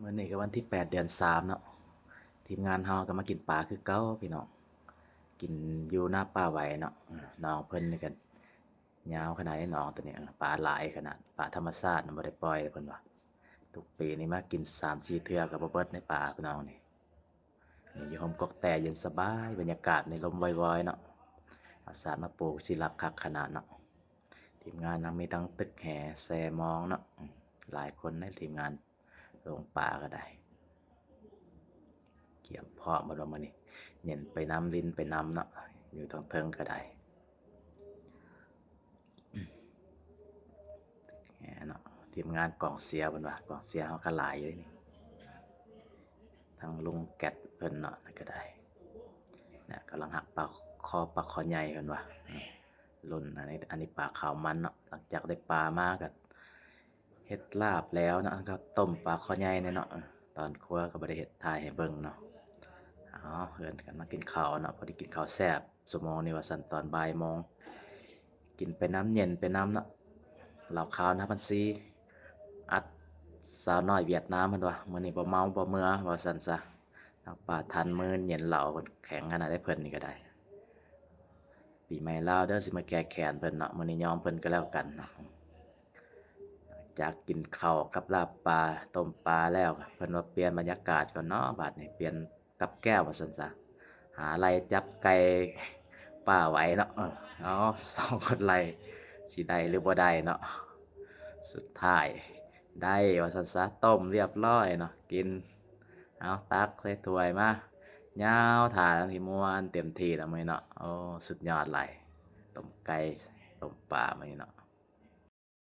ມື້ນີ້ກໍວັນທີແປດ ເດືອນສາມເນາະ, ທີມງານເຮົາກໍມາກິນປາຄືເກົ່າພີ່ນ້ອງ, ກິນຢູ່ນາປ່າໄຫວເນາະ. ເອີ ໜອງເພິ່ນນີ້ກໍຍາວຂະໜາດນີ້ ໜອງໂຕນີ້, ເອີ ປາຫຼາຍຂະໜາດ, ປາທຳມະຊາດນະ ບໍ່ໄດ້ປ່ອຍເພິ່ນວ່າ. ທຸກປີນີ້ມາກິນສາມສີ່ເທື່ອກໍບໍ່ເບິດໃນປາພີ່ນ້ອງນີ້. ນີ້ຢູ່ຮົ່ມກອກແຕ້ເຢັນສະບາຍ, ບັນຍາກາດນີ້ລົມວອຍໆເນາະ, ເອົາສາດມາປູກຊິຫຼັບຄັກຂະໜາດເນາະ. ທີມງານເຮົາມີທັງຕຶກແຫແຊມອງເນາະ, ອືມ ຫຼາຍຄົນໃນທີມງານລົງປາກໍໄດ້, ກຽມພ້ອມໝົດວ່າມື້ນີ້, ເຢັນໄປນຳ ລິນໄປນຳເນາະ, ຢູ່ທາງເທິງກໍໄດ້. ແມ່ນເນາະ, ທີມງານກອງເຊຍເພິ່ນວ່າ, ກອງເຊຍເຮົາກໍຫຼາຍຢູ່ເດນີ້, ທັງລຸງແກັດເພິ່ນເນາະ, ນັ້ນກໍໄດ້ນະ, ກຳລັງຫັກປາຄໍ່ ປາຄໍ່ໃຫຍ່ເພິ່ນວ່າ. ອືມ ລຸ້ນອັນນີ້ ອັນນີ້ປາຂາວມັນເນາະ, ຫຼັງຈາກໄດ້ປາມາກໍເຮັດລາບແລ້ວເນາະ, ກໍຕົ້ມປາຄໍ່ໃຫຍ່ແດ່ເນາະ. ເອີ ຕອນຄົວກໍບໍ່ໄດ້ເຮັດຖ່າຍໃຫ້ເບິ່ງເນາະ. ເອົາ ເອີ້ນກັນມາກິນເຂົ້າເນາະ, ພໍດີກິນເຂົ້າແຊບ ຊົ່ວໂມງນີ້ວ່າຊັ້ນ, ຕອນບ່າຍໂມງ. ກິນໄປນຳ ເຢັນໄປນຳເນາະ, ເຫຼົ້າຂາວນາພັນຊີ ອັດສາວນ້ອຍຫວຽດນາມເພິ່ນວ່າ, ມື້ນີ້ບໍ່ເມົາບໍ່ເມືອວ່າຊັ້ນຊະ. ນັກປາທັນມື້ເຢັນເຫຼົ້າເພິ່ນແຂງຂະໜາດໃດ, ເພິ່ນນີ້ກໍໄດ້. ປີໃໝ່ລາວເດີ ຊິມາແກ້ແຄ້ນເພິ່ນເນາະ, ມື້ນີ້ຍອມເພິ່ນກໍແລ້ວກັນເນາະ. ຈາກກິນເຂົ້າກັບລາບປາ ຕົ້ມປາແລ້ວ, ເພິ່ນວ່າປ່ຽນບັນຍາກາດກ່ອນເນາະ, ບາດນີ້ປ່ຽນ ກັບແກ້ວວ່າຊັ້ນຊະ, ຫາໄລ່ຈັບໄກ່ປ່າໄຫວເນາະ. ເອີ ເອົາ ສອງຄົນໄລ່ ຊິໄດ້ຫຼືບໍ່ໄດ້ເນາະ, ສຸດທ້າຍໄດ້ວ່າຊັ້ນຊະ, ຕົ້ມລຽບຮ້ອຍເນາະ, ກິນ. ເອົາ ຕັກໃສ່ຖ້ວຍມາ ຍາວທ່ານທີ່ມ່ວນເຕັມທີ່ແລ້ວມື້ນີ້ເນາະ. ໂອ້ ສຸດຍອດຫຼາຍ, ຕົ້ມໄກ່ ຕົ້ມປາມື້ນີ້ເນາະ.